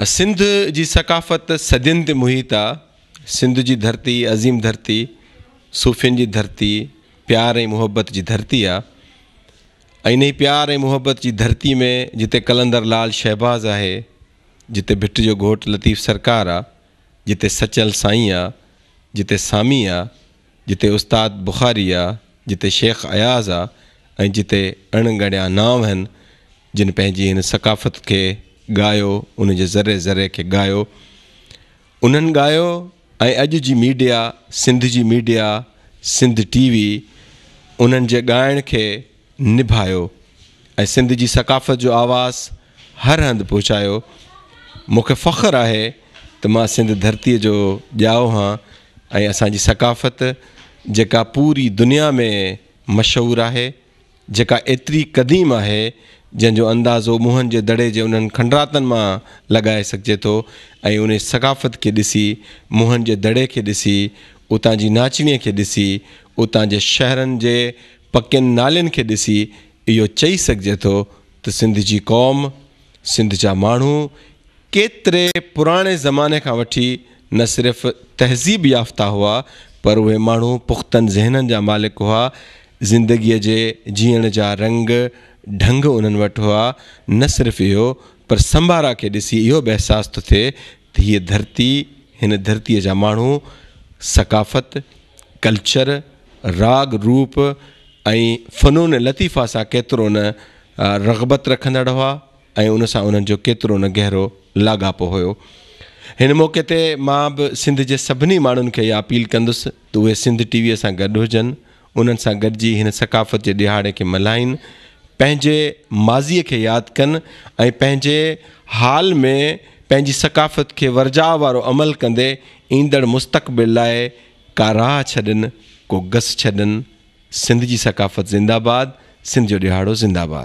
سنڌ جي ثقافت صدين تي محيط آ. سنڌ جي ڌرتي عظيم ڌرتي، صوفين جي ڌرتي، پيار ۽ محبت جي ڌرتي آ. ۽ انهي پيار ۽ محبت جي ڌرتي ۾ جتي قلندر لال شهباز آهي، جتي ڀٽ جو گهوٽ لطيف سرڪار آ، جتي سچل سائين آ، جتي سامي آ، جتي استاد بخاري آ، جتي شيخ اياز آ ۽ جتي اڻ ڳڻيا نانء آهن، جن پنهنجي هن ثقافت کي ڳايو، ان جي ذري ذري کي ڳايو. انهن ڳايو ۽ اڄ جي ميڊيا، سنڌ جي ميڊيا، سنڌ ٽي وي انهن جي ڳائڻ کي نڀايو ۽ سنڌ جي ثقافت جو آواز هر هنڌ پهچايو. مون کي فخر آهي ته مان سنڌ ڌرتيء جو ڄائو هان ۽ اسان جي ثقافت جيڪا پوري دنيا ۾ مشهور آهي، جيڪا ايتري قديم آهي، جنهن جو اندازو موهن جي دڙي جي انهن کنڊراتن مان لڳائي سگهجي ٿو ۽ انهي ثقافت کي ڏسي، موهن جي دڙي کي ڏسي، اتان جي ناچڻيء کي ڏسي، اتان جي شهرن جي پڪين نالين کي ڏسي اهو چئي سگهجي ٿو ته سنڌ جي قوم، سنڌ جا ماڻهو ڪيتري پراڻي زماني کان وٺي نه صرف تهذيب يافته هئا پر اهي ماڻهو پختن ذهنن جا مالڪ هئا، زندگيء جي جيئڻ جا رنگ ڍنگ انهن وٽ هئا، نه صرف اهو پر سمبارا کي ڏسي اهو به احساس ٿو ٿئي ته هيء ڌرتي، هن ڌرتيء جا ماڻهو ثقافت، ڪلچر، راڳ روپ ۽ فنون لطيفه سان ڪيترو نه رغبت رکندڙ هئا ۽ ان سان انهن جو ڪيترو نه گهرو لاڳاپو هيو. هن موقعي تي مان به سنڌ جي سڀني ماڻهن کي اها اپيل ڪندس ته اهي سنڌ ٽي ويء سان گڏ هجن، انهن سان گڏجي هن ثقافت جي ڏهاڙي کي ملهائين، پنهنجي ماضيء کي ياد ڪن ۽ پنهنجي حال ۾ پنهنجي ثقافت کي ورجاء وارو عمل ڪندي ايندڙ مستقبل لاء ڪا راهه ڇڏن، ڪو گس ڇڏن. سنڌ جي ثقافت زنده باد، سنڌ جو ڏهاڙو زنده باد.